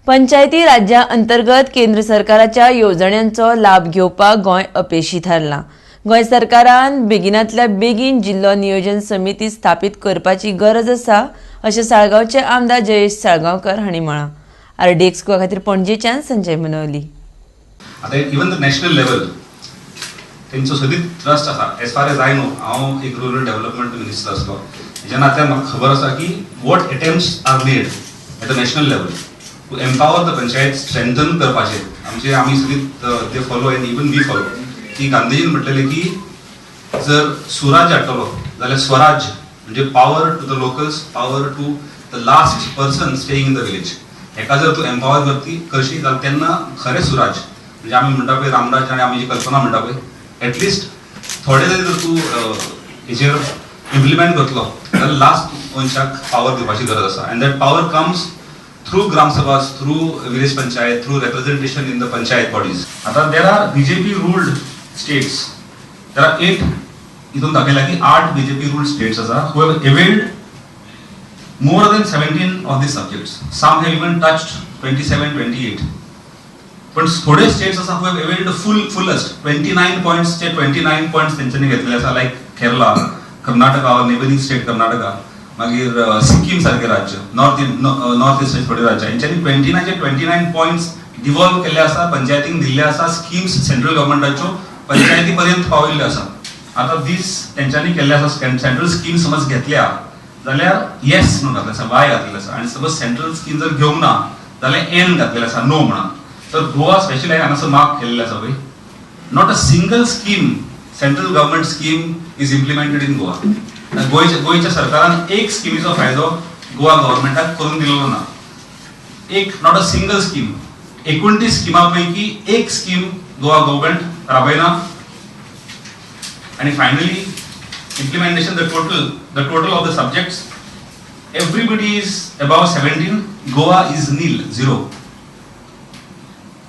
पंचायती राज्या अंतर्गत केंद्र सरकाराच्या येवजण्यांचो लाभ घेवपाक गोंय अपेशी थारलां. गोंय सरकारान बेगिनातल्या बेगीन जिल्लो नियोजन समिती स्थापीत करपाची गरज आसा, अशें साळगांवचे आमदार जयेश साळगांवकर हांणी म्हळां. आरडीएक्स गोवा खातीर पणजेच्यान संजय मनोली. आतां इवन the national level तेंचो सदींच ट्रस्ट आसा. As far as I know, हांव एक रुरल डेव्हलपमेंट मिनिस्टर आसलो, हेज्या नात्यान म्हाका खबर आसा की what attempts are made at the national level to empower the panchayat, strengthen करपाचें. आमचे आमी सदींच they follow and even we follow की गांधीजीन म्हटलेलें की जर सुराज हाडटलो जाल्यार स्वराज म्हणजे power to the locals, power to the last person staying in the village. हेका जर तूं एम्पावर करती करशी जाल्यार तेन्ना खरें सुराज म्हणजे आमी म्हणटा पळय रामराज आनी आमी जी कल्पना म्हणटा पळय, एटलिस्ट थोडे तरी जर तूं हेजेर इम्प्लिमेंट करतलो जाल्यार लास्ट मनशाक पावर दिवपाची गरज आसा. And that power comes through gram sabhas, through village panchayat, through representation in the panchayat bodies. आता there are BJP ruled states, there are eight. इथून दाखयला की आठ बीजेपी रूल्ड स्टेट्स आसा who have availed more than 17 of these subjects. Some have even touched 27, 28. पण थोडे states आसा who have availed fullest 29 points चे 29 पॉइंट्स तेंच्यांनी घेतलेले आसा, लायक केरला, कर्नाटका, नेबरिंग स्टेट कर्नाटका, मागीर सिक्कीम सारखे राज्य, नॉर्थ ईस्टाचे थोडे राज्य, हेंच्यांनी 29चे 29 पॉइंट्स डिवॉल्व केल्ले आसा, पंचायतींक दिल्ले आसा, स्किम्स सेंट्रल गव्हर्मेंटाच्यो पंचायती पर्यंत पावयल्ल्यो आसा. आतां दीस तेंच्यांनी केल्ले आसा, सेंट्रल स्कीम समज घेतल्या जाल्यार येस म्हणून घातलें आसा, वाय घातलेलें आसा आनी समज सेंट्रल स्कीम जर घेवंक ना जाल्यार एन घातलेलें आसा, नो म्हणून. तर गोवा स्पेशली हांगासर मार्क केल्लें आसा पळय, not a single scheme, central government scheme is implemented in Goa. गोंयच्या सरकारान एक स्किमीचो फायदो गोवा गव्हर्मेंटाक करून दिलेलो ना. एक, not a single scheme. 29 स्किमा पैकी एक स्कीम गोवा गव्हर्मेंट राबयना. आणि finally implementation, the total of the subjects, everybody is above 17, Goa is nil, zero.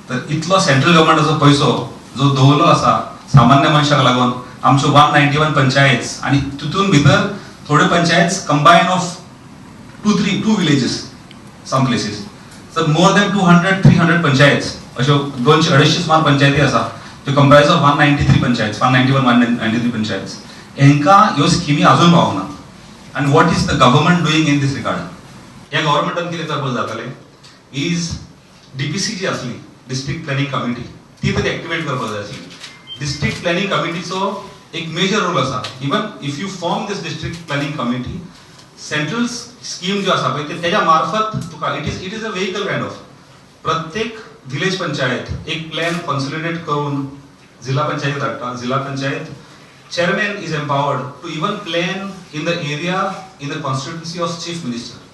तर इतलो सेंट्रल गव्हर्मेंटाचो पयसो जो दवरलो आसा सामान्य मनशाक लागून, आमच्यो 191 पंचायत आनी तितून भितर थोड्यो panchayat combine of two, three, two villages some places, तर more than 200, 300 panchayat, अश्यो 200, 250 सुमार पंचायती आसा त्यो comprise of 193 panchayat, 191, 193 panchayat. हेंकां ह्यो स्किमी अजून पावना. आनी what is the government doing in this regard? ह्या गव्हर्मेंटान कितें करपाक जातालें is DPC जी आसली, डिस्ट्रिक्ट प्लॅनिंग कमिटी, ती तरी एक्टिवेट करपाक जाय आसली. डिस्ट्रिक्ट प्लॅनिंग कमिटीचो एक मेजर रोल आसा. Even if you form this district planning committee, central scheme ज्यो आसा पळय ते तेज्या मार्फत तुका it is a vehicle kind of. प्रत्येक विलेज पंचायत एक प्लॅन कॉन्सॉलिडेट करून जिल्हा पंचायत धाडटा. जिल्हा panchayat chairman is empowered to even plan in the area, in the constituency of chief minister.